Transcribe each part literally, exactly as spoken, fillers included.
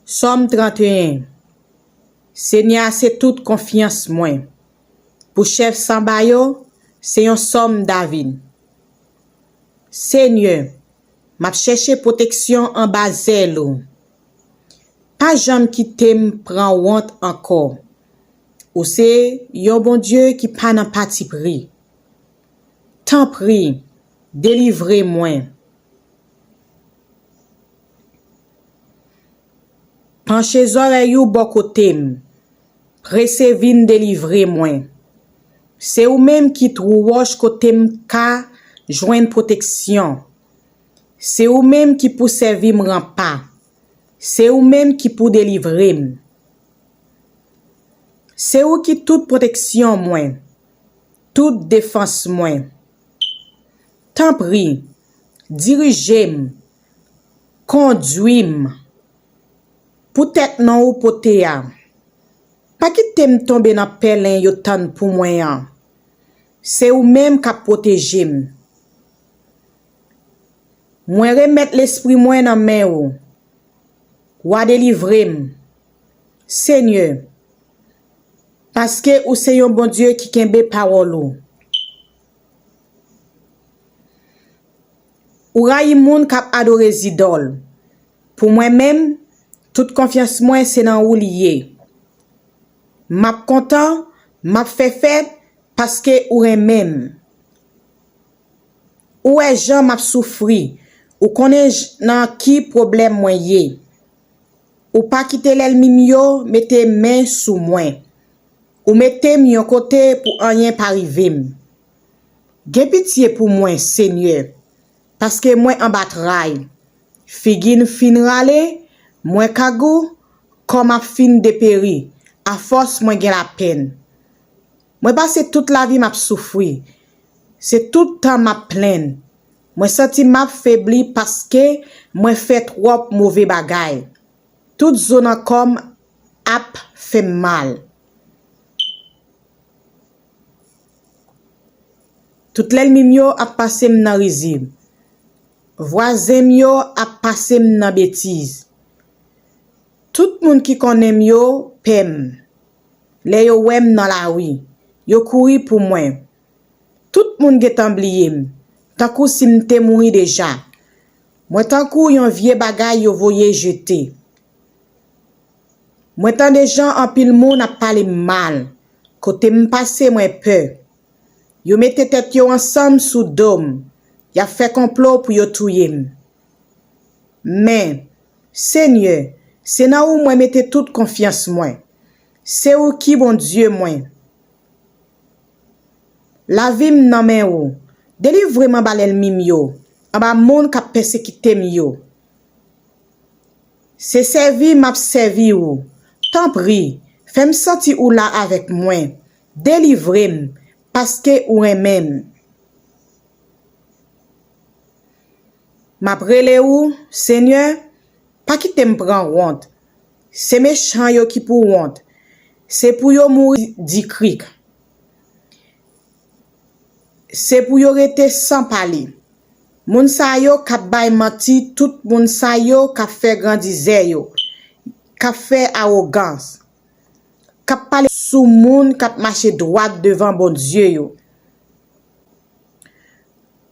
Sòm trannteyen. Senyè a se tout konfyans mwen. Pou chèf sanba yo, se yon sòm David. Senyè, m ap chèche pwoteksyon anba zèl ou. Pa janm kite m pran wont ankò. Ou se yon Bondye ki pa nan patipri. Tanpri, delivre mwen. Panche zòrèy ou bò kote m. Prese vin delivre mwen. Se ou menm ki twou wòch kote m ka jwenn pwoteksyon. Se ou menm ki pou sèvi m ranpa. Se ou menm ki pou delivre m. Se ou ki tout pwoteksyon mwen, tout defans mwen. Tanpri, dirije m, kondwi m. Poutèt non ou pote a, pa kite m tonbe nan pèlen yo tann pou mwen an. Se ou menm k ap pwoteje m. Mwen remèt lespri mwen nan men ou. W a delivre m, Senyè, paske ou se yon Bondye ki kenbe pawòl ou. Ou rayi moun k ap adore zidòl. Pou mwen menm, tout konfyans mwen se nan ou li ye. M ap kontan, m ap fè fèt, paske ou renmen m. Ou wè jan m ap soufri, ou konnen j- nan ki pwoblèm mwen ye. Ou pa kite lènmi m yo mete men sou mwen. Ou mete m yon kote pou anyen pa rive m. Gen pitye pou mwen, Senyè, paske mwen anba tray. Figi m fin rale, mwen kagou, kò m ap fin deperi, afòs mwen gen lapenn. Mwen pase tout lavi m ap soufri. Se tout tan m ap plenn. Mwen santi m ap febli paske mwen fè twòp move bagay. Tout zo nan kò m ap fè m mal. Tout lènmi m yo ap pase m nan rizib. Vwazen m yo ap pase m nan betiz. Tout moun ki konnen m yo pè m. Lè yo wè m nan lari, yo kouri pou mwen. Tout moun gentan bliye m, tankou si m te mouri deja. Mwen tankou yon vye bagay yo voye jete. Mwen tande jan anpil moun ap pale m mal. Kote m pase, mwen pè. Yo mete tèt yo ansanm sou do m. Y ap fè konplo pou yo touye m. Men, Senyè, se nan ou mwen mete tout konfyans mwen. Se ou ki Bondye mwen. Lavi m nan men ou. Delivre m anba lènmi m yo, anba moun k ap pèsekite m yo. Se sèvi m ap sèvi ou. Tanpri, fè m santi ou la avèk mwen. Delivre m, paske ou renmen m. M ap rele ou, Senyè, pa kite m pran wont. Se mechan yo ki pou wont. Se pou yo mouri dikrik. Se pou yo rete san pale. Moun sa yo k ap bay manti, tout moun sa yo k ap fè grandizè yo, k ap fè awogans, k ap pale sou moun k ap mache dwat devan Bondye yo.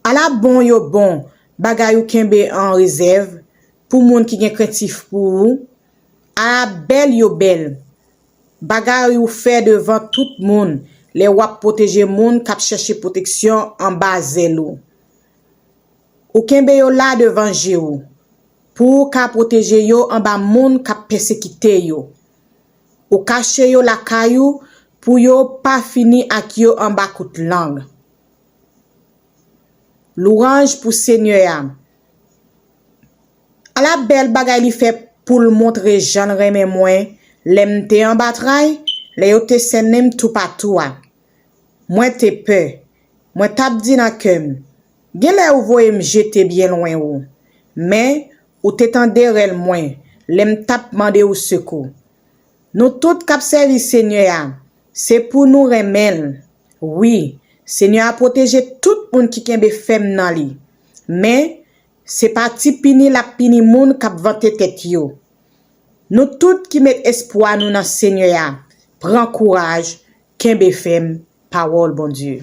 Ala bon yo bon bagay ou kenbe an rezèv pou moun ki gen krentif pou ou. Ala bèl yo bèl bagay ou fè devan tout moun lè w ap pwoteje moun k ap chèche pwoteksyon anba zèl ou. Ou kenbe yo la devan je w pou w ka pwoteje yo anba moun k ap pèsekite yo. Ou kache yo lakay ou pou yo pa fini ak yo anba kout lang. Lwanj pou Senyè a. Ala bèl bagay li fè pou l montre jan l renmen mwen lè m te anba tray, lè yo te sènen m toupatou a. Mwen te pè. Mwen t ap di nan kè m, genlè ou voye m jete byen lwen ou. Men, ou te tande rèl mwen lè m t ap mande ou sekou. Nou tout k ap sèvi Senyè a, se pou nou renmen l. Wi, Senyè a pwoteje tout moun ki kenbe fèm nan li. Men, se pa ti pini l ap pini moun k ap vante tèt yo. Nou tout ki met espwa nou nan Senyè a, pran kouraj, kenbe fèm, pawòl Bondye.